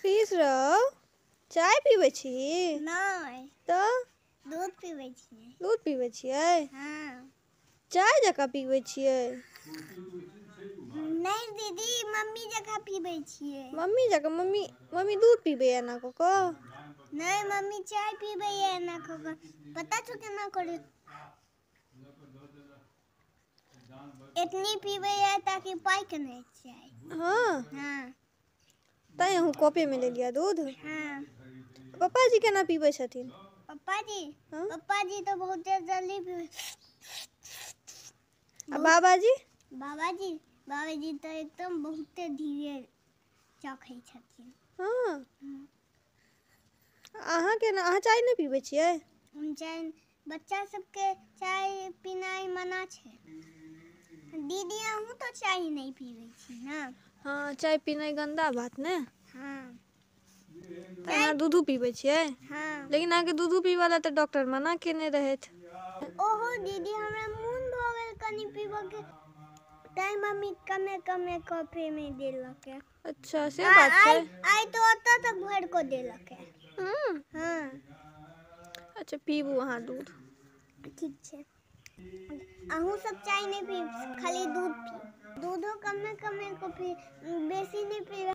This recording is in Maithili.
पीस रहो, चाय पीबै छी? नहि। तऽ दूध पीबै छियै। दूध पीबै छियै? हाँ। चाय जकाँ पीबै छियै? नहि दीदी, मम्मी जकाँ पीबै छियै। मम्मी जकाँ? मम्मी मम्मी दूध पीबै एना कऽ कऽ? नहि, मम्मी चाय पीबै एना कऽ कऽ। पता छौ केना करे? एतनी पीबै है ताकि पाकि नहि जाय। हाँ। हाँ। तैं अहूँ कपेमे लेलियै दूध? हाँ। पप्पाजी केना पीबै छथिन? पप्पाजी? हाँ? पप्पाजी तऽ बहुत जल्दी पीबै। आ बाबाजी? बाबाजी, बाबाजी तऽ एकदम बहुते धीरे चखै छथिन। हाँ। अहाँ केना, अहाँ चाय नहि पीबै छियै? हम चाय, बच्चा सबके चाय पीनाइ मना छै। दीदी, अहूँ तऽ चाय नहि पीबै छी ने? हाँ, चाय पीनाइ गन्दा बात ने। हाँ। तऽ अहाँ दूधो पीबै छियै? हाँ। लेकिन अहाँके दूधो पीबऽ लए तऽ डॉक्टर मना केने रहथि। ओहो दीदी, हमरा मोन भऽ गेल कनि पीबऽके, तैं मम्मी कमे कमे कॉफीमे देलक। अच्छा, से बात छै। आइ तऽ ओतऽ तक भरि कऽ देलक। हाँ। अच्छा, पीबू अहाँ दूध। ठीक छै। अहूँ सब चाय नहि पीब, खाली दूध पी। दूधो कमे कमे कऽ पी, बेसी नहि पी।